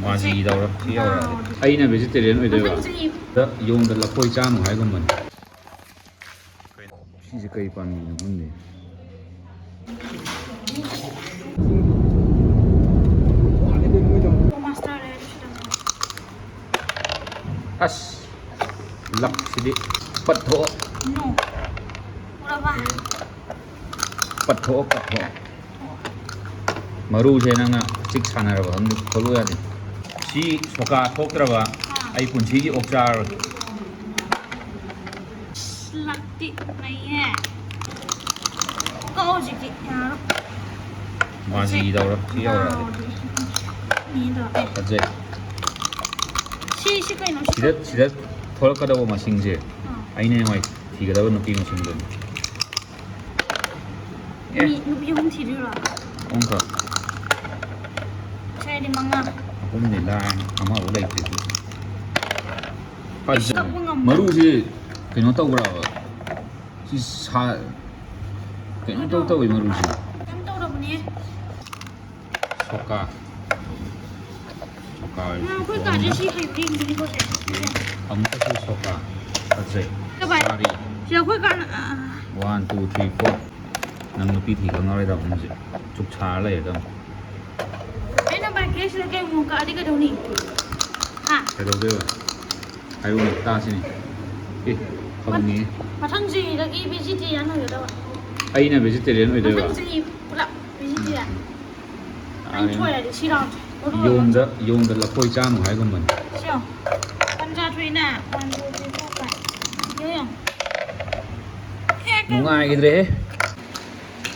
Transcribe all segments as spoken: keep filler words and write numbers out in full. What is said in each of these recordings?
ꯃꯥꯖꯤ ꯇꯧꯔ ꯁꯤ ꯌꯧꯔꯛꯑꯗꯤ꯫ ꯑꯩꯅ ꯚꯦꯖꯤꯇꯦꯔꯤꯌꯟ ꯑꯣꯏꯗꯣꯏꯕ꯫ ꯃꯊꯪ ꯆꯍꯤ ꯄꯨꯂꯞ꯫ ꯗ ꯌꯣꯡꯗ ꯂꯐꯣꯏ ꯆꯥꯅꯨ ꯍꯥꯏꯒꯨꯝꯕꯅꯤ꯫ ꯁꯤꯁꯦ ꯀꯩ ꯄꯥꯝꯕꯤꯅꯣ ꯈꯪꯗꯦ꯫ ꯑꯁ, ꯂꯛꯁꯤꯗꯤ ꯄꯠꯊꯣꯛꯑꯣ꯫ ꯅꯣ꯫ ꯎꯔꯕ? ꯄꯠꯊꯣꯛꯑꯣ, ꯄꯠꯊꯣꯛꯑꯣ꯫ ꯃꯔꯨꯁꯦ ꯅꯪꯅ ꯆꯤꯛ ꯁꯥꯟꯅꯔꯕ ꯈꯪꯗꯦ, ꯈꯣꯠꯂꯨ ꯌꯥꯗꯦ꯫ ꯁꯤ ꯁꯣꯀꯥ ꯊꯣꯛꯇ꯭ꯔꯕ ꯑꯩ ꯄꯨꯟꯁꯤꯒꯤ ꯑꯣꯛ ꯆꯥꯔꯔꯣꯏ꯫ ꯂꯛꯇꯤ ꯅꯩꯍꯦ꯫ ꯀꯛꯑꯣ ꯍꯧꯖꯤꯛꯇꯤ, ꯌꯥꯔꯣꯏ꯫ ꯃꯥꯖꯤ ꯇꯧꯔ ꯁꯤ ꯌꯧꯔꯛꯑꯗꯤ꯫ ꯃꯥꯗꯤ꯫ ꯃꯤ ꯇꯧꯔꯦ꯫ ꯐꯖꯩ꯫ ꯁꯤ, ꯁꯤ ꯀꯩꯅꯣ? ꯁꯤ ꯁꯤꯗ, ꯁꯤꯗ ꯊꯣꯛꯂꯛꯀꯗꯧꯕ ꯃꯁꯤꯡꯁꯦ ꯑꯥ꯫ ꯑꯩꯅ ꯍꯌꯦꯡꯋꯥꯏ ꯊꯤꯒꯗꯕ ꯅꯨꯄꯤ ꯃꯁꯤꯡꯗꯨꯅꯤ꯫ ꯑꯦ꯫ ꯃꯤ ꯅꯨꯄꯤ ꯑꯍꯨꯝ ꯊꯤꯗꯣꯏꯔꯣ? ꯑꯍꯨꯝꯈꯛ꯫ ꯁ꯭ꯋꯥꯏꯗꯤ ꯃꯉꯥ꯫ ꯑꯍꯨꯝꯗꯤ ꯂꯥꯏꯔꯅ ꯑꯃꯐꯥꯎ ꯂꯩꯇ꯭ꯔꯤ꯫ ꯐꯖꯩ꯫ ꯀꯛꯄ ꯉꯝꯃꯣꯏ꯫ ꯃꯔꯨꯁꯤ ꯀꯩꯅꯣ ꯇꯧꯕ꯭ꯔꯕ? ꯁꯤ ꯁꯥ-, ꯀꯩꯅꯣ ꯇꯧ-, ꯇꯧꯋꯤ ꯃꯔꯨꯁꯤ꯫ ꯀꯩꯝ ꯇꯧꯗꯕꯅꯦ꯫ ꯁꯣꯀꯥ꯫ ꯁꯣꯀꯥ ꯑꯣꯏꯔꯁꯨ ꯅꯪ ꯑꯩꯈꯣꯏ ꯀꯥꯁꯦ ꯁꯤ ꯍꯩꯕ꯭ꯔꯥ ꯌꯦꯡꯒꯦꯅꯤꯀꯣ ꯁꯦ꯫ ꯑꯃꯨꯛꯀꯁꯨ ꯁꯣꯀꯥ꯫ ꯐꯖꯩ꯫ ꯀꯃꯥꯏ? ꯆꯥꯔꯤ꯫ ꯁꯤ ꯑꯩꯈꯣꯏ ꯀꯥꯅ, ꯑ, ꯑ꯫ One, two, three, four꯫ ꯅꯪ ꯅꯨꯄꯤ ꯊꯤ ꯈꯪꯉꯔꯣꯏꯗꯕꯅꯤ ꯍꯧꯖꯤꯛ꯫ ꯆꯨꯛ ꯁꯥꯔ ꯂꯩꯔꯗꯕꯅꯤ꯫ ꯑꯩꯅ ꯃꯥꯏꯀꯦꯜꯁꯤꯗ ꯀꯩ ꯑꯃꯨꯛ ꯀꯛꯑꯗꯤ ꯀꯩꯗꯧꯅꯤ? ꯍꯥ? ꯀꯩꯗꯧꯗꯣꯏꯕ? ꯍꯥꯏꯔꯛꯎꯅꯦ, ꯇꯥꯁꯤꯅꯦ꯫ ꯑꯦ, ꯐꯪꯉꯦ꯫ ꯃꯊꯪ ꯆꯍꯤꯗꯒꯤ ꯚꯦꯖꯤꯇꯦꯔꯤꯌꯥꯟ ꯑꯣꯏꯒꯗꯕ꯫ ꯑꯩꯅ ꯚꯦꯖꯤꯇꯦꯔꯤꯌꯥꯟ ꯑꯣꯏꯗꯣꯏꯕ? ꯃꯊꯪ ꯆꯍꯤ ꯄꯨꯂꯞ ꯚꯦꯖꯤꯇꯦꯔꯤꯌꯥꯟ꯫ ꯑꯩꯅ ꯊꯣꯏꯔꯗꯤ ꯁꯤ ꯔꯥꯎꯟꯁꯦ꯫ ꯌꯣꯡꯗ, ꯌꯣꯡꯗ ꯂꯐꯣꯏ ꯆꯥꯅꯨ ꯍꯥꯏꯒꯨꯝꯕꯅꯤ꯫ ꯁꯤ ꯌꯦꯡꯉꯣ꯫ ꯄꯟꯖꯥ ꯊꯣꯛꯏꯅ꯫ One, two, three, four, five꯫ ꯌꯦꯡꯉꯣ, ꯌꯦꯡꯉꯣ꯫ ꯍꯦꯛꯇ ꯅꯨꯡꯉꯥꯏꯈꯤꯗ꯭ꯔꯦꯍꯦ꯫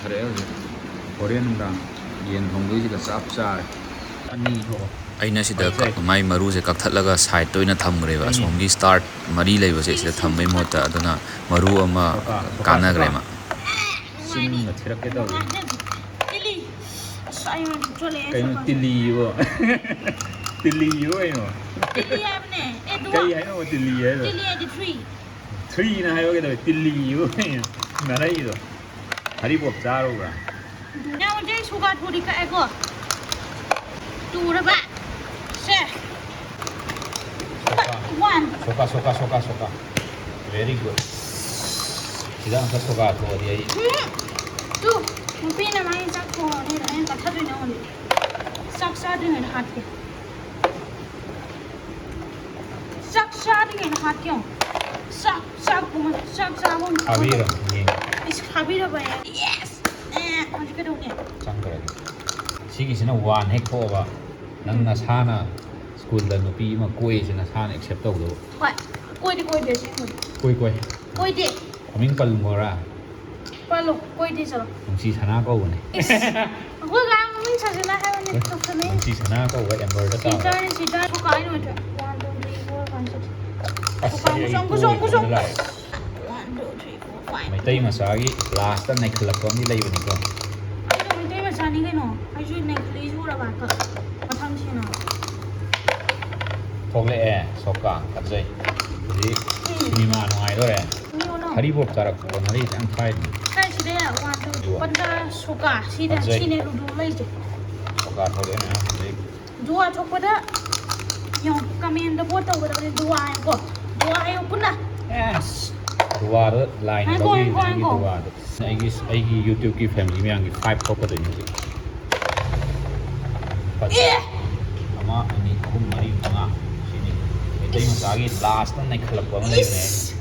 ꯐꯔꯦ ꯍꯧꯖꯤꯛ꯫ ꯍꯣꯔꯦꯟ ꯅꯨꯡꯗꯥꯡ ꯌꯦꯟ ꯊꯣꯡꯗꯣꯏꯁꯤꯒ ꯆꯞ ꯆꯥꯔꯦ꯫ ꯑꯅꯤ ꯊꯣꯛꯑꯣ꯫ ꯑꯩꯅ ꯁꯤꯗ ꯐꯖꯩ꯫ ꯀꯛ-, ꯃꯥꯏ ꯃꯔꯨꯁꯦ ꯀꯛꯊꯠꯂꯒ ꯁꯥꯏꯠꯇ ꯑꯣꯏꯅ ꯊꯝꯈ꯭ꯔꯦꯕ꯫ ꯑꯅꯤ꯫ ꯑꯁꯣꯝꯒꯤ ꯁ꯭ꯇꯥꯔꯠ ꯃꯔꯤ ꯂꯩꯕꯁꯦ ꯁꯤꯗ ꯊꯝꯕꯩ ꯃꯍꯨꯠꯇ꯫ ꯑꯗꯨꯅ ꯃꯔꯨ ꯑꯃ ꯁꯣꯀꯥ, ꯁꯣꯀꯥ, ꯀꯥꯟꯅꯈ꯭ꯔꯦ ꯁꯣꯀꯥ꯫ ꯃꯥ꯫ ꯁꯤꯡꯒ ꯊꯤꯔꯛꯀꯦ ꯇꯧꯔꯤ꯫ ꯇꯤꯂꯤ꯫ ꯑꯁ, ꯑꯩ ꯍꯣꯔꯦꯟ ꯆꯣꯠꯂꯦ, ꯀꯩꯅꯣ ꯁꯣꯀꯥ꯫ ꯇꯤꯜꯂꯤꯕꯣ? ꯇꯤꯜꯂꯤꯕꯣ ꯀꯩꯅꯣ? ꯇꯤꯂꯤ ꯍꯥꯏꯕꯅꯦ꯫ ꯑꯦ, ꯑꯗꯨꯒ ꯀꯩ ꯍꯥꯏꯅꯣ ꯇꯤꯜꯂꯤ ꯍꯥꯏꯗꯣ? ꯇꯤꯂꯤ ꯍꯥꯏꯗꯤ three꯫ Threeꯅ ꯍꯥꯏꯕ ꯀꯩꯗꯧꯋꯦ? ꯇꯤꯜꯂꯤꯕꯣ ꯀꯩꯅꯣ? ꯅꯥꯔꯛꯏꯗꯣ꯫ ꯍꯔꯤꯕꯣꯞ ꯆꯥꯔꯨꯕ꯭ꯔꯥ? ꯌꯥꯝ ꯍꯧꯖꯤꯛ ꯁꯨꯒꯥ ꯊꯣꯔꯤ ꯀꯛꯑꯦꯀꯣ꯫ ꯇꯨꯔꯕ? ꯁꯣꯀꯥ, ꯁꯣꯀꯥ, ꯁꯣꯀꯥ꯫ Very good. ꯁꯤꯗ ꯑꯃꯨꯛꯀ ꯁꯣꯀꯥ ꯊꯣꯛꯑꯗꯤ ꯑꯩ ꯎꯝ! ꯇꯨ, ꯅꯨꯄꯤꯅ ꯃꯥꯒꯤ ꯆꯥꯛ ꯊꯣꯡꯉꯅꯤ, ꯑꯩꯅ ꯀꯠꯊꯗꯣꯏꯅꯦ ꯅꯉꯣꯟꯗ꯫ ꯆꯥꯛ ꯆꯥꯗ꯭ꯔꯤꯉꯩꯗ ꯍꯥꯠꯀꯦ꯫ ꯆꯥꯛ ꯆꯥꯗ꯭ꯔꯤꯉꯩꯗ ꯍꯥꯠꯀꯦ ꯌꯦꯡꯉꯣ꯫ ꯆꯥꯛ, ꯆꯥꯛ ꯄꯨꯡ, ꯆꯥꯛ ꯆꯥꯕ ꯑꯃ ꯊꯥꯕꯤꯔꯝꯅꯤ꯫ ꯑꯩꯁ, ꯊꯥꯕꯤꯔꯕꯅꯦ꯫ Yes! ꯑꯦ, ꯍꯧꯖꯤꯛ ꯀꯩꯗꯧꯅꯤ? ꯆꯪꯈ꯭ꯔꯒꯦ꯫ ꯁꯤꯒꯤꯁꯤꯅ ꯋꯥꯟ ꯍꯦꯛ ꯊꯣꯛꯑꯕ, ꯅꯪ ꯎꯝ꯫ ꯅꯁꯥꯅ ꯁ꯭ꯀꯨꯜꯗ ꯅꯨꯄꯤ ꯑꯃ ꯀꯣꯏꯁꯦ ꯅꯁꯥꯅ accept ꯇꯧꯗꯧꯕ꯫ ꯍꯣꯏ, ꯀꯣꯏꯗꯤ ꯀꯣꯏꯗꯦ ꯑꯁꯦꯡꯕꯗꯤ꯫ ꯀꯣꯏ, ꯀꯣꯏ꯫ ꯀꯣꯏꯗꯦ꯫ ꯃꯃꯤꯡ ꯄꯜꯂꯨ ꯈꯣꯔꯥ꯫ ꯄꯜꯂꯣ, ꯀꯣꯏꯗꯦ ꯆꯠꯂꯣ꯫ ꯅꯨꯡꯁꯤ ꯁꯅꯥ ꯀꯧꯕꯅꯦ꯫ ꯏꯁ, ꯑꯩꯈꯣꯏ ꯀꯥ ꯃꯃꯤꯡ ꯁꯥꯖꯤꯟꯅ ꯍꯥꯏꯕꯅꯤ, ꯇꯧꯁꯟꯅꯩ꯫ ꯅꯨꯡꯁꯤ ꯁꯅꯥ ꯀꯧꯕ ꯑꯦꯝꯕꯔꯗ ꯁꯤ ꯇꯥꯕ꯫ ꯆꯥꯔꯦ, ꯁꯤ ꯆꯥꯔꯦ, ꯁꯣꯀꯥ ꯍꯥꯏꯅ ꯑꯣꯏꯊꯣꯛꯑꯦ꯫ One, two, three, four, five, six. ꯑꯁ, ꯁꯣꯀꯥ ꯑꯩ ꯑꯃꯨꯛ ꯆꯪꯉꯨ, ꯆꯪꯉꯨ, ꯀꯣꯏ ꯆꯪꯉꯨ꯫ ꯆꯠꯂ ꯂꯥꯛꯑꯦ꯫ One, two, three, four, five. Meitei ꯃꯆꯥꯒꯤ last ꯅꯩꯈꯠꯂꯛꯄ ꯑꯃꯗꯤ ꯂꯩꯕꯅꯤꯀꯣ꯫ ꯑꯩꯁꯨ ꯃꯩꯇꯩ ꯃꯆꯥꯅꯤ ꯀꯩꯅꯣ꯫ ꯑꯩꯁꯨ ꯅꯩꯈꯠꯂꯛꯏꯁꯦ ꯎꯔꯕ? ꯀ-, ꯃꯊꯪꯁꯤꯅ꯫ ꯊꯣꯛꯂꯛꯑꯦ, ꯁꯣꯀꯥ꯫ ꯐꯖꯩ꯫ ꯍꯧꯖꯤꯛ ꯎꯝ꯫ ꯁꯤꯅꯦꯃꯥ ꯅꯨꯡꯉꯥꯏꯗꯣꯔꯦ꯫ ꯌꯦꯡꯉꯣ꯫ ꯍꯔꯤꯕꯣꯞ ꯆꯥꯔꯛꯄ ꯍꯣꯠꯅꯔꯤꯁꯦ ꯌꯥꯝ ꯊꯥꯏꯅꯦ꯫ ꯀꯥꯏꯁꯤꯗ one, two, ꯑꯗꯨꯒ ꯄꯟꯗꯥ ꯁꯣꯀꯥ꯫ ꯁꯤꯗ ꯐꯖꯩ꯫ ꯁꯤꯅꯦ ꯂꯨꯗꯣ ꯂꯩꯁꯦ꯫ ꯁꯣꯀꯥ ꯊꯣꯛꯂꯛꯑꯦ ꯃꯌꯥꯝ ꯍꯧꯖꯤꯛ꯫ ꯖꯨꯋꯥ ꯊꯣꯛꯄꯗ ꯌꯦꯡꯉꯣ, comment ꯗ vote ꯇꯧꯒꯗꯕꯅꯤ꯫ ꯖꯨꯋꯥ ꯍꯥꯏꯀꯣ꯫ ꯖꯨꯋꯥ ꯍꯥꯏꯌꯣ ꯄꯨꯟꯅ꯫ Yes! ꯖꯨꯋꯥꯗꯣ line ꯉꯥꯏꯈꯣ, ꯂꯧꯕꯤꯔꯤꯅꯦ ꯉꯥꯏꯈꯣ, ꯅꯪꯒꯤ ꯉꯥꯏꯈꯣ꯫ ꯖꯨꯋꯥꯗꯣ꯫ ꯑꯩꯒꯤ, ꯑꯩꯒꯤ YouTube ꯀꯤ family ꯃꯌꯥꯝꯒꯤ five ꯊꯣꯛꯀꯗꯣꯏꯅꯤ ꯍꯧꯖꯤꯛ꯫ ꯐꯠ-, ꯑꯦ! ꯑꯃ, ꯑꯅꯤ, ꯑꯍꯨꯝ, ꯃꯔꯤ, ꯃꯉꯥ꯫ ꯁꯤꯅꯤ꯫ ꯃꯩꯇꯩ ꯃꯆꯥꯒꯤ last ꯅꯩꯈꯠꯂꯛꯄ ꯑꯃ ꯂꯩꯕꯅꯦ꯫ ꯏꯁ!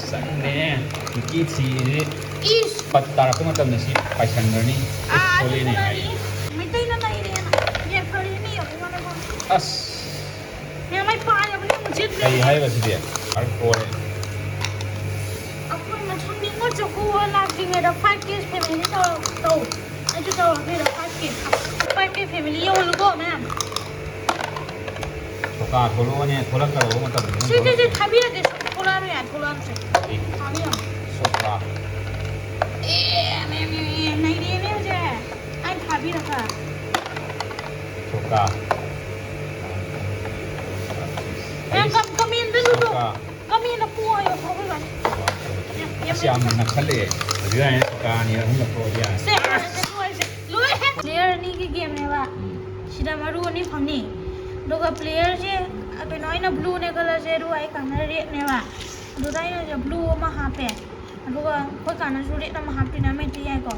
ꯆꯪꯗꯦꯅꯦ꯫ ꯀꯨꯀꯤ ꯊ꯭ꯔꯤꯁꯤ ꯏꯁ! ꯄꯠ ꯇꯥꯔꯛꯄ ꯃꯇꯝꯗ ꯁꯤ ꯄꯥꯏꯁꯟꯈ꯭ꯔꯅꯤ꯫ ꯑꯥ, ꯊꯣꯛꯂꯛꯑꯦꯅꯦ ꯍꯥꯏ꯫ ꯃꯩꯇꯩꯅ ꯅꯩꯔꯦꯅ꯫ ꯌꯦꯡꯈꯠꯂꯛꯏꯅꯦ ꯌꯦꯡꯉꯣ, ꯌꯦꯡꯉꯣ, ꯌꯦꯡꯉꯣ꯫ ꯑꯁ! ꯃꯌꯥꯝ ꯃꯩ ꯄꯥꯏꯔꯕꯅꯤ, ꯃꯨꯖꯤꯠ ꯀꯩ ꯂꯩꯔꯦ꯫ ꯍꯥꯏꯕ ꯁꯤꯗꯤ? Hardcore꯫ ꯑꯩꯈꯣꯏ ꯃꯊꯪ Ningol Chakkouba ꯂꯥꯛꯇ꯭ꯔꯤꯉꯩꯗ five K family ꯇꯧꯔ-, ꯇꯧ꯫ ꯑꯩꯁꯨ ꯇꯧꯔꯛꯇꯣꯏꯔꯣ? Five K꯫ Five K family ꯌꯧꯍꯜꯂꯨꯀꯣ, ꯃꯌꯥꯝ꯫ ꯁꯣꯀꯥ ꯊꯣꯛꯂꯛꯑꯣꯅꯦ, ꯊꯣꯛꯂꯛꯀꯗꯧꯕ ꯃꯇꯝꯗ ꯁꯤ, ꯁꯤ, ꯁꯤ, ꯊꯣꯛꯂꯛꯑꯣ꯫ ꯊꯥꯕꯤꯔꯒꯦ, ꯁꯣ-, ꯊꯣꯛꯂꯛꯑꯅꯨ ꯌꯥꯔꯦ, ꯊꯣꯛꯂꯛꯑꯅꯨꯁꯦ꯫ ꯑꯦ, ꯊꯥꯕꯤꯔꯝꯃꯣ꯫ ꯁꯣꯀꯥ꯫ ꯑꯦ, ꯃꯦ, ꯃꯦ, ꯃꯦ, ꯅꯩꯔꯦꯅꯦ ꯍꯧꯖꯤꯛ꯫ ꯑꯩ ꯊꯥꯕꯤꯔꯒ꯫ ꯁꯣꯀꯥ꯫ ꯃꯌꯥꯝ ꯀꯝ-, comment ꯗ ꯂꯨꯗꯣ꯫ ꯁꯣꯀꯥ꯫ Comment ꯗ ꯄꯣ ꯍꯥꯏꯌꯣ, ꯍꯧꯔꯒ꯫ ꯌꯥꯝ, ꯌꯥꯝ ꯑꯁ, ꯌꯥꯝ ꯅꯛꯁꯜꯂꯛꯑꯦ꯫ ꯍꯧꯖꯤꯛ ꯍꯥꯏꯅ ꯁꯣꯀꯥ ꯑꯅꯤ ꯑꯍꯨꯝꯂꯛ ꯊꯣꯛꯑꯗꯤ ꯌꯥꯔꯦ꯫ ꯁꯦ, ꯂꯣꯏꯔꯦ꯫ Player ꯑꯅꯤꯒꯤ game ꯅꯦꯕ꯫ ꯎꯝ꯫ ꯁꯤꯗ ꯃꯔꯨ ꯑꯅꯤ ꯐꯪꯅꯤ꯫ ꯑꯗꯨꯒ ꯄ꯭ꯂꯦꯌꯔꯁꯦ ꯀꯩꯅꯣ, ꯑꯩꯅ ꯕ꯭ꯂꯨꯅꯦ ꯈꯜꯂꯁꯦ, ꯑꯗꯨꯒ ꯑꯩ ꯀꯥꯟꯅ ꯔꯦꯗꯅꯦꯕ꯫ ꯑꯗꯨꯗ ꯑꯩꯅꯁꯦ ꯕ꯭ꯂꯨ ꯑꯃ ꯍꯥꯞꯄꯦ, ꯑꯗꯨꯒ ꯑꯩꯈꯣꯏ ꯀꯥꯟꯅꯁꯨ ꯔꯦꯗ ꯑꯃ ꯍꯥꯞꯇꯣꯏꯅꯦ, ꯑꯃ ꯍꯦꯛꯇ ꯌꯥꯏꯀꯣ꯫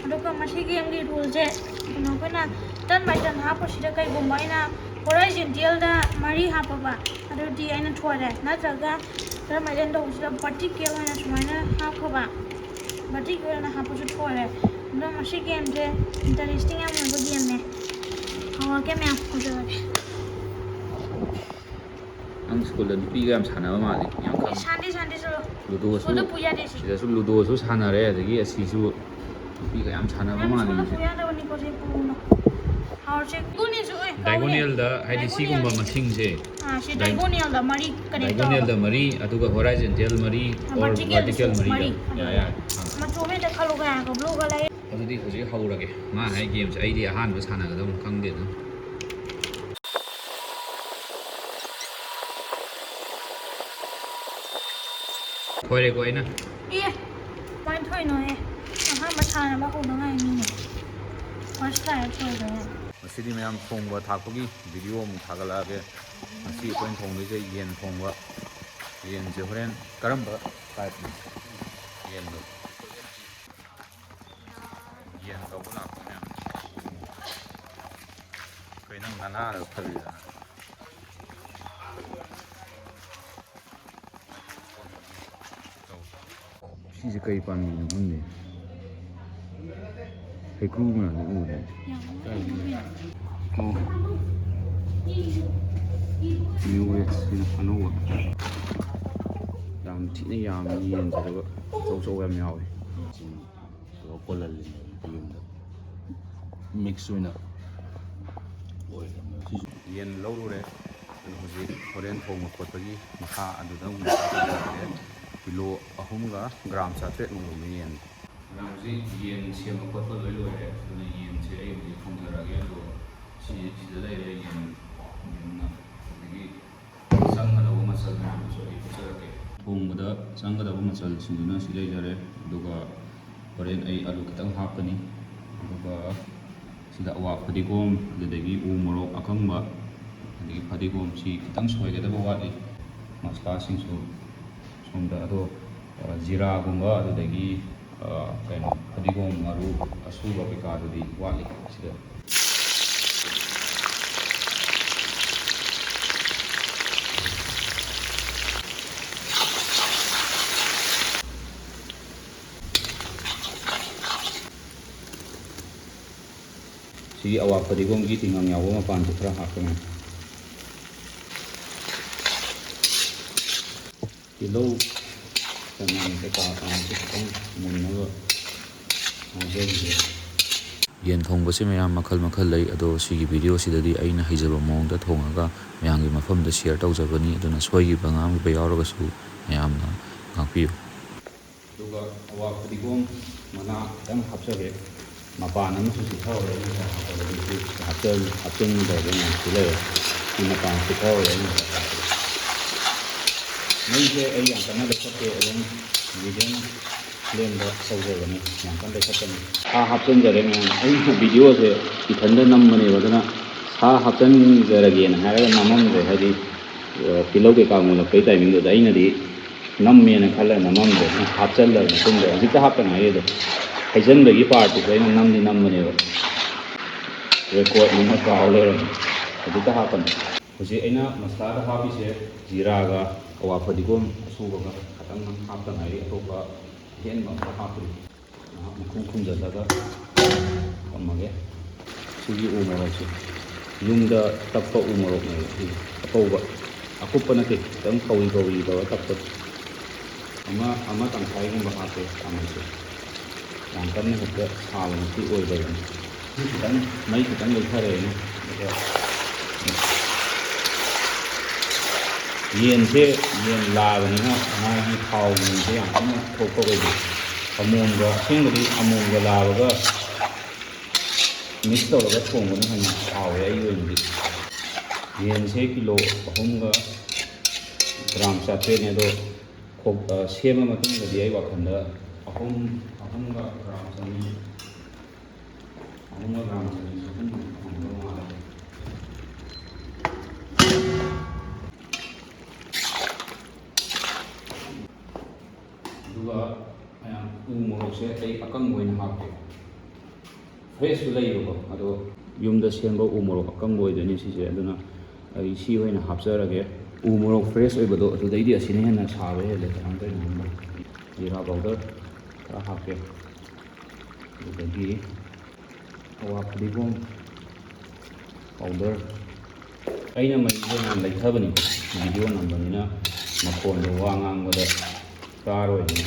ꯑꯗꯨꯒ ꯃꯁꯤ ꯒꯦꯝꯒꯤ ꯔꯨꯜꯁꯦ ꯀꯩꯅꯣ, ꯑꯩꯈꯣꯏꯅ ꯇꯔꯟ ꯕꯥꯏ ꯇꯔꯟ ꯍꯥꯞꯄꯁꯤꯗ ꯀꯩꯒꯨꯝꯕ ꯑꯩꯅ ꯍꯣꯔꯥꯏꯖꯦꯟꯇꯦꯜꯗ ꯃꯔꯤ ꯍꯥꯞꯄꯕ, ꯑꯗꯨꯗꯤ ꯑꯩꯅ ꯊꯣꯏꯔꯦ, ꯅꯠꯇ꯭ꯔꯒ ꯇꯔꯟ ꯕꯥꯏ ꯇꯔꯟ ꯇꯧꯕꯁꯤꯗ ꯚꯔꯇꯤꯀꯦꯜ ꯑꯣꯏꯅ ꯁꯨꯃꯥꯏꯅ ꯍꯥꯞꯈ꯭ꯔꯕ, ꯚꯔꯇꯤꯀꯦꯜ ꯑꯣꯏꯅ ꯍꯥꯞꯄꯁꯨ ꯊꯣꯏꯔꯦ꯫ ꯑꯗꯣ ꯃꯁꯤ ꯒꯦꯝꯁꯦ ꯏꯟꯇꯔꯦꯁꯇꯤꯡ ꯌꯥꯝ ꯑꯣꯏꯕ ꯒꯦꯝꯅꯦ꯫ ꯍꯧꯔꯛꯀꯦ ꯃꯌꯥꯝ, ꯍꯧꯖꯔꯒꯦ꯫ ꯅꯪ ꯁ꯭ꯀꯨꯜꯗ ꯅꯨꯄꯤꯒ ꯌꯥꯝ ꯁꯥꯟꯅꯕ ꯃꯥꯜꯂꯤ, ꯌꯥꯝ ꯈꯪꯉꯤ꯫ ꯁꯥꯟꯗꯦ, ꯁꯥꯟꯗꯦ, ꯆꯠꯂꯣ꯫ ꯂꯨꯗꯣꯁꯨ, ꯁ꯭ꯀꯨꯜꯗ ꯄꯨ ꯌꯥꯗꯦ ꯁꯤ꯫ ꯁꯤꯗꯁꯨ ꯂꯨꯗꯣꯁꯨ ꯁꯥꯟꯅꯔꯦ, ꯑꯗꯒꯤ ꯑꯁꯤꯁꯨ ꯅꯨꯄꯤꯒ ꯌꯥꯝ ꯁꯥꯟꯅꯕ ꯌꯥꯝ ꯃꯥꯜꯂꯤ ꯁ꯭ꯀꯨꯜꯗ ꯃꯁꯤ꯫ ꯄꯨ ꯌꯥꯗꯕꯅꯤꯀꯣ ꯁꯤ ꯄꯨꯅ꯫ ꯍꯥꯎꯔꯁꯦ꯫ ꯒꯨꯅꯤꯁꯨ, ꯑꯦ, ꯀꯥꯎꯋꯦ꯫ ꯗꯥꯏꯒꯣꯅꯦꯜꯗ, ꯍꯥꯏꯗꯤ ꯗꯥꯏꯒꯣꯅꯦꯜ꯫ ꯁꯤꯒꯨꯝꯕ ꯃꯁꯤꯡꯁꯦ꯫ ꯑꯥ, ꯁꯤ ꯗꯥꯏ-, ꯗꯥꯏꯒꯣꯅꯦꯜꯗ ꯃꯔꯤ connect ꯇꯧꯔꯕ꯫ ꯗꯥꯏꯒꯣꯅꯦꯜꯗ ꯃꯔꯤ, ꯑꯗꯨꯒ ꯍꯣꯔꯥꯏꯖꯦꯟꯇꯦꯜ ꯃꯔꯤ, ꯑꯥ, or ꯚꯔꯇꯤꯀꯦꯜ ꯚꯔꯇꯤꯀꯦꯜ ꯃꯔꯤꯗ꯫ ꯃꯔꯤ꯫ ꯌꯥ, ꯌꯥ꯫ ꯑꯥ꯫ ꯃꯆꯨ ꯑꯃ ꯍꯦꯛꯇ ꯈꯜꯂꯨ ꯀꯥꯏ ꯍꯥꯏꯀꯣ, ꯕ꯭ꯂꯨ ꯀꯂꯔ꯫ ꯑꯗꯨꯗꯤ ꯍꯧꯖꯤꯛ ꯍꯧꯔꯒꯦ꯫ ꯃꯥ ꯍꯥꯏ ꯒꯦꯝꯁꯦ ꯑꯩꯗꯤ ꯑꯍꯥꯟꯕ ꯁꯥꯟꯅꯒꯗꯕ ꯈꯪꯗꯦ ꯑꯗꯨꯝ꯫ ꯊꯣꯏꯔꯦꯀꯣ ꯑꯩꯅ꯫ ꯑꯦ, ꯀꯃꯥꯏꯅ ꯊꯣꯏꯅꯣꯍꯦ? ꯑꯍꯥꯟꯕ ꯁꯥꯟꯅꯕ ꯍꯧꯗ ꯉꯥꯏꯔꯤꯅꯤꯅꯦ꯫ First try ꯊꯣꯏꯗꯣꯏꯅꯦ꯫ ꯉꯁꯤꯗꯤ ꯃꯌꯥꯝ ꯊꯣꯡꯕ ꯊꯥꯛꯄꯒꯤ video ꯑꯃꯨꯛ ꯊꯥꯒꯠꯂꯛꯑꯒꯦ꯫ ꯉꯁꯤ ꯑꯩꯈꯣꯏꯅ ꯊꯣꯡꯗꯣꯏꯁꯦ ꯌꯦꯟ ꯊꯣꯡꯕ꯫ ꯌꯦꯟꯁꯦ ꯍꯣꯔꯦꯟ ꯀꯔꯝꯕ typeꯅꯣ? ꯌꯦꯟꯗꯣ꯫ ꯌꯦꯟ ꯂꯧꯕ ꯂꯥꯛꯄ ꯃꯌꯥꯝ꯫ ꯀꯩꯅꯣ ꯉꯥꯅꯥꯔ ꯈꯜꯂꯤꯗ꯫ ꯁꯤꯁꯦ ꯀꯩ ꯄꯥꯝꯕꯤꯅꯣ ꯈꯪꯗꯦ꯫ ꯍꯩꯀ꯭ꯔꯨ ꯃꯌꯥꯝꯁꯦ ꯎꯔꯦ꯫ ꯑꯣ꯫ New age ꯁꯤꯅ ꯑꯅꯧꯕ꯫ ꯌꯥꯝ ꯊꯤꯅ ꯌꯥꯝꯃꯤ ꯌꯦꯟꯁꯦ, ꯑꯗꯨꯒ ꯑꯆꯧ ꯑꯆꯧꯕ ꯌꯥꯝ ꯌꯥꯎꯋꯦ꯫ ꯇꯧꯔ ꯀꯣꯜꯍꯜꯂꯤꯅꯦ ꯌꯨꯝꯗ꯫ Mix ꯑꯣꯏꯅ ꯑꯣꯏꯔꯦ ꯁꯤꯁꯨ꯫ ꯌꯦꯟ ꯂꯧꯔꯨꯔꯦ꯫ ꯑꯗꯨ ꯍꯧꯖꯤꯛ ꯍꯣꯔꯦꯟ ꯊꯣꯡꯕ ꯈꯣꯠꯄꯒꯤ ꯃꯈꯥ ꯑꯗꯨꯗ ꯑꯃꯨꯛ ꯆꯠꯂꯒꯦ꯫ ꯀꯤꯂꯣ ꯑꯍꯨꯝꯒ ꯒ꯭ꯔꯥꯝ ꯆꯥꯇ꯭ꯔꯦꯠ ꯃꯨꯛ ꯂꯨꯝꯃꯤ ꯌꯦꯟ꯫ ꯃꯌꯥꯝ ꯍꯧꯖꯤꯛ ꯌꯦꯟ ꯁꯦꯝꯕ ꯈꯣꯠꯄ ꯂꯣꯏ ꯂꯣꯏꯔꯦ꯫ ꯑꯗꯨꯅ ꯌꯦꯟꯁꯦ ꯑꯩ ꯍꯧꯖꯤꯛ ꯊꯣꯡꯖꯔꯛꯑꯒꯦ꯫ ꯑꯗꯣ ꯁꯤ, ꯁꯤꯗ ꯂꯩꯔꯦ ꯌꯦꯟ, ꯌꯦꯟ ꯉꯥ꯫ ꯑꯗꯒꯤ ꯆꯪꯒꯗꯧꯕ ꯃꯆꯜ ꯃꯌꯥꯝꯗꯨꯁꯨ ꯑꯩ ꯍꯥꯞꯆꯔꯛꯀꯦ꯫ ꯊꯣꯡꯕꯗ ꯆꯪꯒꯗꯕ ꯃꯆꯜꯁꯤꯡꯗꯨꯅ ꯁꯤ ꯂꯩꯖꯔꯦ꯫ ꯑꯗꯨꯒ ꯍꯣꯔꯦꯟ ꯑꯩ ꯑꯂꯨ ꯈꯤꯇꯪ ꯍꯥꯞꯀꯅꯤ꯫ ꯑꯗꯨꯒ ꯁꯤꯗ ꯑꯋꯥ ꯐꯗꯤꯒꯣꯝ, ꯑꯗꯨꯗꯒꯤ ꯎ ꯃꯣꯔꯣꯛ ꯑꯀꯪꯕ, ꯑꯗꯒꯤ ꯐꯗꯤꯒꯣꯝꯁꯤ ꯈꯤꯇꯪ ꯁꯣꯏꯒꯗꯕ ꯋꯥꯠꯂꯤ꯫ ꯃꯁꯂꯥꯁꯤꯡꯁꯨ ꯁꯣꯝꯗ ꯑꯗꯣ, ꯑ, ꯖꯤꯔꯥꯒꯨꯝꯕ, ꯑꯗꯨꯗꯒꯤ, ꯑ, ꯀꯩꯅꯣ, ꯐꯗꯤꯒꯣꯝ, ꯃꯔꯨ ꯑꯁꯨꯕ ꯀꯩꯀꯥꯗꯨꯗꯤ ꯋꯥꯠꯂꯤ ꯁꯤꯗ꯫ ꯁꯤꯒꯤ ꯑꯋꯥ ꯐꯗꯤꯒꯣꯝꯒꯤ ꯇꯤꯡꯉꯝ ꯌꯥꯎꯕ ꯃꯄꯥꯟꯁꯦ ꯈꯔ ꯍꯥꯞꯀꯅꯤ꯫ ꯇꯤꯜꯍꯧ, ꯆꯅꯝ ꯀꯩꯀꯥ ꯀꯥꯡꯁꯨ ꯈꯤꯇꯪ ꯃꯨꯟꯅꯕ ꯉꯧꯖꯈꯤꯒꯦ꯫ ꯌꯦꯟ ꯊꯣꯡꯕꯁꯦ ꯃꯌꯥꯝ ꯃꯈꯜ ꯃꯈꯜ ꯂꯩ, ꯑꯗꯣ ꯁꯤꯒꯤ ꯚꯤꯗꯤꯑꯣꯁꯤꯗꯗꯤ ꯑꯩꯅ ꯍꯩꯖꯕ ꯃꯑꯣꯡꯗ ꯊꯣꯡꯉꯒ ꯃꯌꯥꯝꯒꯤ ꯃꯐꯝꯗ ꯁꯤꯌꯔ ꯇꯧꯖꯕꯅꯤ꯫ ꯑꯗꯨꯅ ꯁꯣꯏꯈꯤꯕ ꯉꯥꯝꯈꯤꯕ ꯌꯥꯎꯔꯒꯁꯨ ꯃꯌꯥꯝꯅ ꯉꯥꯛꯄꯤꯌꯨ꯫ ꯑꯗꯨꯒ ꯑꯋꯥ ꯐꯗꯤꯒꯣꯝ ꯃꯅꯥ ꯈꯤꯇꯪ ꯍꯥꯞꯆꯒꯦ꯫ ꯃꯄꯥꯟ ꯑꯃꯁꯨ ꯆꯤꯊꯍꯧꯔꯦ, ꯑꯩꯅ ꯉꯁꯥꯏ ꯍꯥꯞꯄꯗ꯫ ꯑꯗꯨꯁꯨ ꯍꯥꯞꯆ-, ꯍꯥꯞꯆꯤꯟꯒꯗꯕ ꯃꯌꯥꯝꯁꯨ ꯂꯩꯔꯦ꯫ ꯁꯤ ꯃꯄꯥꯟ ꯆꯤꯊꯍꯧꯔꯦ ꯑꯩꯅ ꯉꯁꯥꯏ ꯍꯥꯞꯄꯗ꯫ ꯃꯩꯁꯦ ꯑꯩ ꯌꯥꯝ ꯀꯟꯅ ꯂꯩꯈꯠꯇꯦ, ꯑꯗꯨꯝ ꯃꯤꯗꯤꯌꯝ ꯐ꯭ꯂꯦꯝꯗ ꯇꯧꯖꯕꯅꯤ, ꯌꯥꯝ ꯀꯟꯅ ꯂꯩꯈꯠꯇꯕꯅꯤ꯫ ꯁꯥ ꯍꯥꯞꯆꯤꯟꯖꯔꯦ ꯃꯌꯥꯝ꯫ ꯑꯩꯅ ꯚꯤꯗꯤꯑꯣꯁꯦ ꯏꯊꯟꯗ ꯅꯝꯕꯅꯦꯕ, ꯑꯗꯨꯅ ꯁꯥ ꯍꯥꯞꯆꯤꯟꯖꯔꯒꯦꯅ ꯍꯥꯏꯔꯒ ꯅꯝꯃꯝꯗ꯭ꯔꯦ꯫ ꯍꯥꯏꯗꯤ, ꯑ, ꯇꯤꯜꯍꯧ ꯀꯩꯀꯥ ꯃꯨꯜꯂꯛꯄꯩ ꯇꯥꯏꯃꯤꯡꯗꯨꯗ ꯑꯩꯅꯗꯤ ꯅꯝꯃꯦꯅ ꯈꯜꯂꯒ ꯅꯝꯃꯝꯗ꯭ꯔꯦ꯫ ꯑꯗꯨꯅ ꯍꯥꯞꯆꯤꯜꯂꯕ ꯃꯇꯨꯡꯗ ꯍꯧꯖꯤꯛꯇ ꯍꯥꯞꯇ ꯉꯥꯏꯔꯤ꯫ ꯑꯗꯣ ꯍꯩꯖꯤꯟꯕꯒꯤ ꯄꯥꯔꯠꯇꯨꯁꯨ ꯑꯩꯅ ꯅꯝꯗꯤ ꯅꯝꯕꯅꯦꯕ, ꯔꯦꯀꯣꯔꯠꯅꯤꯅ ꯀꯥꯎ ꯂꯩꯔꯝꯃꯦ꯫ ꯍꯧꯖꯤꯛꯇ ꯍꯥꯞꯄꯅꯤ꯫ ꯍꯧꯖꯤꯛ ꯑꯩꯅ ꯃꯁꯂꯥꯗ ꯍꯥꯞꯄꯤꯁꯦ ꯖꯤꯔꯥꯒ ꯑꯋꯥ ꯐꯗꯤꯒꯣꯝ ꯑꯁꯨꯕꯒ ꯈꯇꯪ ꯍꯥꯞꯇ ꯉꯥꯏꯔꯤ, ꯑꯇꯣꯞꯄ ꯑꯍꯦꯟꯕ ꯑꯝꯇ ꯍꯥꯞꯇ꯭ꯔꯤ꯫ ꯉꯥꯏꯍꯥꯛ ꯃꯈꯨꯝ ꯈꯨꯝꯖꯤꯜꯂꯒ ꯊꯝꯃꯒꯦ꯫ ꯁꯤꯒꯤ ꯎ ꯃꯣꯔꯣꯛꯁꯦ ꯌꯨꯝꯗ ꯇꯛꯄ ꯎ ꯃꯣꯔꯣꯛꯅꯦꯕ ꯁꯤꯁꯦ, ꯑꯀꯧꯕ, ꯑꯀꯨꯞꯄ ꯅꯠꯇꯦ, ꯈꯤꯇꯪ ꯀꯧꯔꯤ ꯀꯧꯔꯤ ꯇꯧꯔ ꯇꯛꯄꯗꯣ꯫ ꯑꯃ, ꯑꯃ ꯇꯪꯈꯥꯏꯒꯨꯝꯕ ꯍꯥꯞꯄꯦ ꯆꯥꯃꯁꯁꯦ꯫ ꯌꯥꯝ ꯀꯟꯅ ꯍꯦꯛꯇ ꯁꯥꯕꯃꯛꯇꯤ ꯑꯣꯏꯗꯕꯅꯤ꯫ ꯁꯤ ꯈꯤꯇꯪ, ꯃꯩ ꯈꯤꯇꯪ ꯂꯩꯊꯔꯦꯅꯦ꯫ ꯑꯗꯨꯒ ꯌꯦꯟꯁꯦ, ꯌꯦꯟ ꯂꯥꯕꯅꯤꯅ ꯃꯥꯒꯤ ꯊꯥꯎꯒꯨꯝꯕꯁꯦ ꯌꯥꯝ ꯀꯟꯅ ꯊꯣꯛꯄ ꯑꯣꯏꯗꯦ꯫ ꯑꯃꯣꯝꯒ, ꯑꯁꯦꯡꯕꯗꯤ ꯑꯃꯣꯝꯒ ꯂꯥꯕꯒ ꯃꯤꯛꯁ ꯇꯧꯔꯒ ꯊꯣꯡꯕꯅ ꯍꯦꯟꯅ ꯍꯥꯎꯋꯦ ꯑꯩꯒꯤ ꯑꯣꯏꯅꯗꯤ꯫ ꯌꯦꯟꯁꯦ ꯀꯤꯂꯣ ꯑꯍꯨꯝꯒ ꯒ꯭ꯔꯥꯝ ꯆꯥꯇ꯭ꯔꯦꯠꯅꯦ, ꯑꯗꯣ ꯈꯣꯛ-, ꯑ, ꯁꯦꯝꯃ ꯃꯇꯨꯡꯗꯗꯤ ꯑꯩ ꯋꯥꯈꯜꯗ ꯑꯍꯨꯝ, ꯑꯍꯨꯝꯒ ꯒ꯭ꯔꯥꯝ ꯆꯅꯤ, ꯑꯍꯨꯝꯒ ꯒ꯭ꯔꯥꯝ ꯆꯅꯤ ꯆꯍꯨꯝ ꯐꯪꯉꯝꯗꯧ ꯃꯥꯜꯂꯦ꯫ ꯁꯦ ꯑꯩ ꯑꯀꯪꯕ ꯑꯣꯏꯅ ꯍꯥꯞꯀꯦ꯫ ꯐ꯭ꯔꯦꯁꯁꯨ ꯂꯩꯕꯀꯣ, ꯑꯗꯣ ꯌꯨꯝꯗ ꯁꯦꯝꯕ ꯎ ꯃꯣꯔꯣꯛ ꯑꯀꯪꯕ ꯑꯣꯏꯗꯣꯏꯅꯦ ꯁꯤꯁꯦ꯫ ꯑꯗꯨꯅ ꯑꯩ ꯁꯤ ꯑꯣꯏꯅ ꯍꯥꯞꯆꯔꯒꯦ꯫ ꯎ ꯃꯣꯔꯣꯛ ꯐ꯭ꯔꯦꯁ ꯑꯣꯏꯕꯗꯣ ꯑꯗꯨꯗꯩꯗꯤ ꯑꯁꯤꯅ ꯍꯦꯟꯅ ꯁꯥꯕ ꯍꯦꯜꯂꯦ꯫ ꯀꯃꯥꯏꯅ ꯇꯧꯔꯤꯅꯣ ꯈꯪꯗꯦ꯫ ꯖꯤꯔꯥ ꯄꯥꯎꯗꯔ ꯈꯔ ꯍꯥꯞꯀꯦ꯫ ꯑꯗꯨꯗꯒꯤ ꯑꯋꯥ ꯐꯗꯤꯒꯣꯝ ꯄꯥꯎꯗꯔ꯫ ꯑꯩꯅ ꯃꯩꯁꯦ ꯅꯍꯥꯟ ꯂꯩꯊꯕꯅꯤ, ꯚꯤꯗꯤꯑꯣ ꯅꯝꯕꯅꯤꯅ ꯃꯈꯣꯟꯗꯣ ꯋꯥ ꯉꯥꯡꯕꯗ ꯇꯥꯔꯣꯏꯅ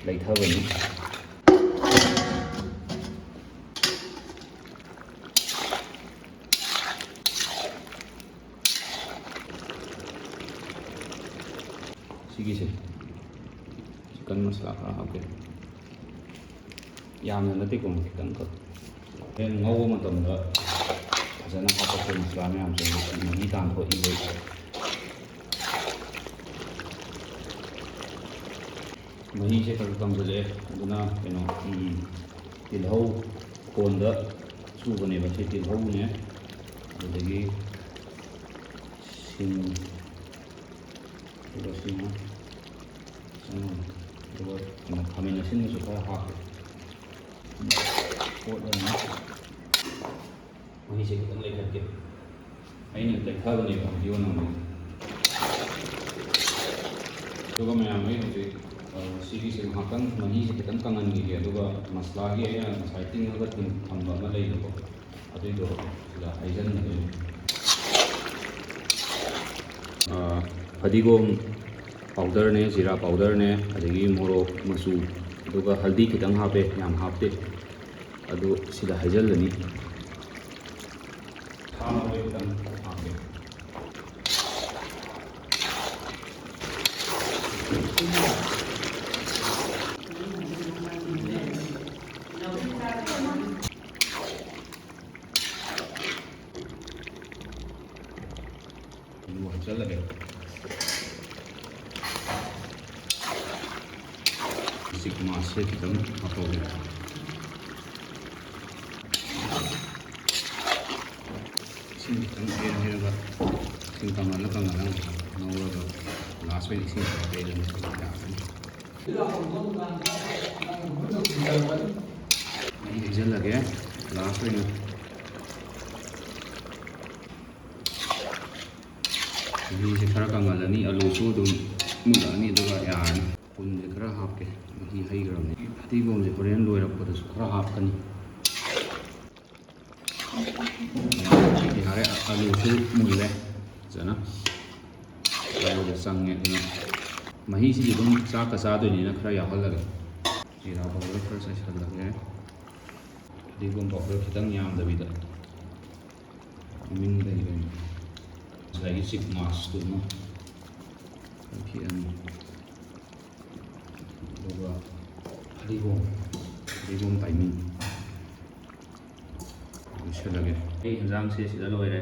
ꯂꯩꯊꯕꯅꯤ꯫ ꯁꯤꯒꯤꯁꯦ ꯆꯤꯛꯀꯟ ꯃꯁꯥꯂꯥ ꯈꯔ ꯍꯥꯞꯀꯦ꯫ ꯌꯥꯝꯅ ꯅꯠꯇꯦꯀꯣ, ꯈꯤꯇꯪꯈꯛ꯫ ꯍꯣꯔꯦꯟ ꯉꯧꯕ ꯃꯇꯝꯗ ꯐꯖꯅ ꯍꯥꯞꯄꯛꯀꯦ, ꯃꯁꯥꯂꯥ ꯃꯌꯥꯝꯁꯦ ꯃꯍꯤ ꯇꯥꯟꯊꯣꯛꯏꯕꯩ꯫ ꯃꯍꯤꯁꯦ ꯈꯔ ꯀꯪꯁꯤꯜꯂꯛꯑꯦ, ꯑꯗꯨꯅ ꯀꯩꯅꯣ, ꯎꯝ, ꯇꯤꯜꯍꯧ ꯀꯣꯟꯗ ꯁꯨꯕꯅꯦꯕ꯫ ꯁꯤ ꯇꯤꯜꯍꯧꯅꯦ, ꯑꯗꯨꯗꯒꯤ ꯁꯤꯡ, ꯑꯗꯨꯒ ꯁꯤꯅ ꯆꯪꯉꯅꯤ꯫ ꯑꯗꯨꯒ ꯀꯩꯅꯣ, ꯈꯥꯃꯦꯟ ꯑꯁꯤꯟꯕꯁꯨ ꯈꯔ ꯍꯥꯞꯄꯦ꯫ ꯑꯣꯠꯂꯅꯤ꯫ ꯃꯍꯤꯁꯦ ꯈꯤꯇꯪ ꯂꯩꯈꯠꯀꯦ꯫ ꯑꯩꯅ ꯂꯩꯊꯕꯅꯦꯕ ꯚꯤꯗꯤꯑꯣ ꯅꯝꯕꯗ꯫ ꯑꯗꯨꯒ ꯃꯌꯥꯝ, ꯑꯩ ꯍꯧꯖꯤꯛ, ꯑ, ꯁꯤꯒꯤꯁꯦ ꯉꯥꯏꯍꯥꯛꯇꯪ ꯃꯍꯤꯁꯦ ꯈꯤꯇꯪ ꯀꯪꯍꯟꯈꯤꯒꯦ꯫ ꯑꯗꯨꯒ ꯃꯁꯂꯥꯒꯤ ꯑꯩꯅ ꯉꯁꯥꯏ ꯇꯤꯡꯉꯒ ꯊꯝ-, ꯊꯝꯕ ꯑꯃ ꯂꯩꯕꯀꯣ, ꯑꯗꯨꯏꯗꯣ ꯁꯤꯗ ꯍꯩꯖꯤꯟꯒꯗꯣꯏꯅꯤ꯫ ꯑ, ꯐꯗꯤꯒꯣꯝ ꯄꯥꯎꯗꯔꯅꯦ, ꯖꯤꯔꯥ ꯄꯥꯎꯗꯔꯅꯦ, ꯑꯗꯒꯤ ꯃꯣꯔꯣꯛ ꯃꯆꯨ, ꯑꯗꯨꯒ ꯍꯜꯗꯤ ꯈꯤꯇꯪ ꯍꯥꯞꯄꯦ, ꯌꯥꯝ ꯍꯥꯞꯇꯦ꯫ ꯑꯗꯨ ꯁꯤꯗ ꯍꯩꯖꯤꯜꯂꯅꯤ꯫ ꯁꯥ ꯃꯔꯣꯏ ꯈꯤꯇꯪ ꯍꯥꯞꯀꯦ꯫ ꯑꯂꯨ ꯍꯥꯞꯆꯜꯂꯒꯦ꯫ ꯎꯆꯤꯛ ꯃꯥꯁꯦ ꯈꯤꯇꯪ ꯍꯥꯞꯍꯧꯒꯦ꯫ ꯏꯁꯤꯡ ꯈꯤꯇꯪ ꯍꯩꯔ ꯍꯩꯔꯒ, ꯏꯁꯤꯡ ꯀꯪꯍꯜꯂ ꯀꯪꯍꯜꯂ ꯉꯧꯔꯒ, ꯂꯥꯁ ꯑꯣꯏꯅ ꯏꯁꯤꯡ ꯈꯔ ꯍꯩꯔꯒ ꯌꯥꯔꯅꯤ꯫ ꯃꯍꯤ ꯍꯩꯖꯤꯜꯂꯒꯦ ꯂꯥꯁ ꯑꯣꯏꯅ꯫ ꯃꯍꯤꯁꯦ ꯈꯔ ꯀꯪꯍꯜꯂꯅꯤ, ꯑꯂꯨꯁꯨ ꯑꯗꯨꯝ ꯃꯨꯜꯂꯛꯑꯅꯤ, ꯑꯗꯨꯒ ꯌꯥꯔꯅꯤ꯫ ꯄꯨꯟꯁꯦ ꯈꯔ ꯍꯥꯞꯀꯦ, ꯃꯍꯤ ꯍꯩꯈ꯭ꯔꯕꯅꯤ꯫ ꯐꯗꯤꯒꯣꯝꯁꯦ ꯍꯣꯔꯦꯟ ꯂꯣꯏꯔꯛꯄꯗꯁꯨ ꯈꯔ ꯍꯥꯞꯀꯅꯤ꯫ ꯌꯥꯔꯦ, ꯑꯂꯨꯁꯨ ꯃꯨꯜꯂꯦ ꯐꯖꯅ꯫ ꯑꯂꯨꯗ ꯆꯪꯉꯦ, ꯑꯗꯨꯅ ꯃꯍꯤꯁꯤꯗꯤ ꯑꯗꯨꯝ ꯆꯥꯛꯀ ꯆꯥꯗꯣꯏꯅꯤꯅ ꯈꯔ ꯌꯥꯎꯍꯜꯂꯒꯦ꯫ ꯖꯤꯔꯥ ꯄꯥꯎꯗꯔ ꯈꯔ ꯆꯥꯏꯁꯜꯂꯒꯦ꯫ ꯐꯗꯤꯒꯣꯝ ꯄꯥꯎꯗꯔ ꯈꯤꯇꯪ ꯌꯥꯝꯗꯕꯤꯗ꯫ ꯃꯃꯤꯡꯗꯒꯤ ꯑꯣꯏꯅ ꯉꯁꯥꯏꯒꯤ ꯆꯤꯛ ꯃꯥꯁꯇꯨꯃ ꯂꯧꯊꯣꯛꯑꯅꯤ꯫ ꯑꯗꯨꯒ ꯐꯗꯤꯒꯣꯝ, ꯐꯗꯤꯒꯣꯝ ꯇꯥꯏꯃꯤꯡ ꯂꯣꯏꯁꯤꯜꯂꯒꯦ꯫ ꯑꯩ ꯌꯦꯟꯖꯥꯡꯁꯦ ꯁꯤꯗ ꯂꯣꯏꯔꯦ꯫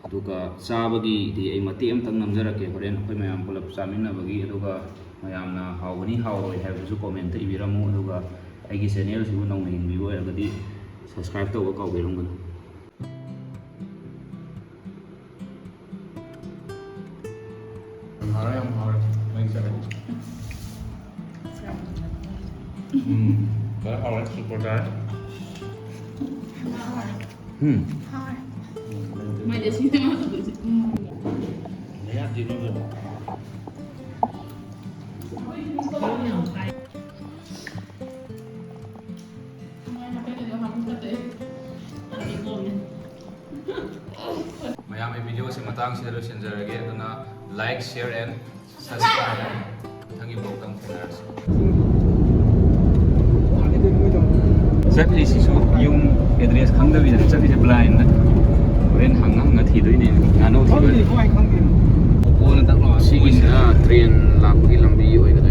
ꯑꯗꯨꯒ ꯆꯥꯕꯒꯤꯗꯤ ꯑꯩ ꯃꯇꯦꯛ ꯑꯃꯇꯪ ꯅꯝꯖꯔꯛꯀꯦ, ꯍꯣꯔꯦꯟ ꯑꯩꯈꯣꯏ ꯃꯌꯥꯝ ꯄꯨꯂꯞ ꯆꯥꯃꯤꯟꯅꯕꯒꯤ꯫ ꯑꯗꯨꯒ ꯃꯌꯥꯝꯅ ꯍꯥꯎꯒꯅꯤ ꯍꯥꯎꯔꯣꯏ ꯍꯥꯏꯕꯗꯨꯁꯨ ꯀꯣꯃꯦꯟꯇ ꯏꯕꯤꯔꯝꯃꯨ꯫ ꯑꯗꯨꯒ ꯑꯩꯒꯤ ꯆꯦꯅꯦꯜꯁꯤꯕꯨ ꯅꯧꯅ ꯌꯦꯡꯕꯤꯕ ꯑꯣꯏꯔꯒꯗꯤ ꯁꯕꯁꯀ꯭ꯔꯥꯏꯕ ꯇꯧꯕ ꯀꯥꯎꯕꯤꯔꯝꯒꯅꯨ꯫ ꯌꯥꯝ ꯍꯥꯎꯔꯦ, ꯌꯥꯝ ꯍꯥꯎꯔꯦ꯫ ꯃꯩ ꯆꯠꯂꯦ꯫ ꯎꯝ, ꯐꯖꯅ ꯍꯥꯎꯔꯦ, ꯁꯨꯄꯔ ꯇꯥꯔꯦ꯫ ꯎꯝ꯫ ꯃꯩꯗ ꯁꯤꯅꯦꯃꯥ ꯇꯧꯗꯣꯏꯁꯦ꯫ ꯌꯥꯗꯦ, ꯅꯣꯏꯕꯨ꯫ ꯃꯌꯥꯝ, ꯑꯩ ꯚꯤꯗꯤꯑꯣꯁꯦ ꯃꯇꯥꯡꯁꯤꯗ ꯂꯣꯏꯁꯤꯟꯖꯔꯒꯦ꯫ ꯑꯗꯨꯅ like, share and subscribe꯫ ꯃꯊꯪꯒꯤ vlogꯇ ꯑꯃꯨꯛ ꯊꯦꯡꯅꯔꯁꯤ꯫ ꯆꯠꯂꯤꯁꯤꯁꯨ ꯌꯨꯝ address ꯈꯪꯗꯕꯤꯗ ꯆꯠꯂꯤꯁꯦ blindꯅ꯫ ꯍꯣꯔꯦꯟ ꯍꯪꯉ ꯍꯪꯉ ꯊꯤꯗꯣꯏꯅꯦ꯫ ꯉꯥꯅꯨ ꯊꯤꯕ꯫ ꯈꯪꯗꯦ, ꯀꯃꯥꯏ ꯈꯪꯗꯣꯏꯅꯣ? ꯑꯣꯄꯣꯅ ꯇꯛ ꯂꯥꯎꯔ ꯁꯤꯒꯤꯁꯤꯅ train ꯂꯥꯛꯄꯒꯤ ꯂꯝꯕꯤ ꯑꯣꯏꯒꯗ꯭ꯔꯥ?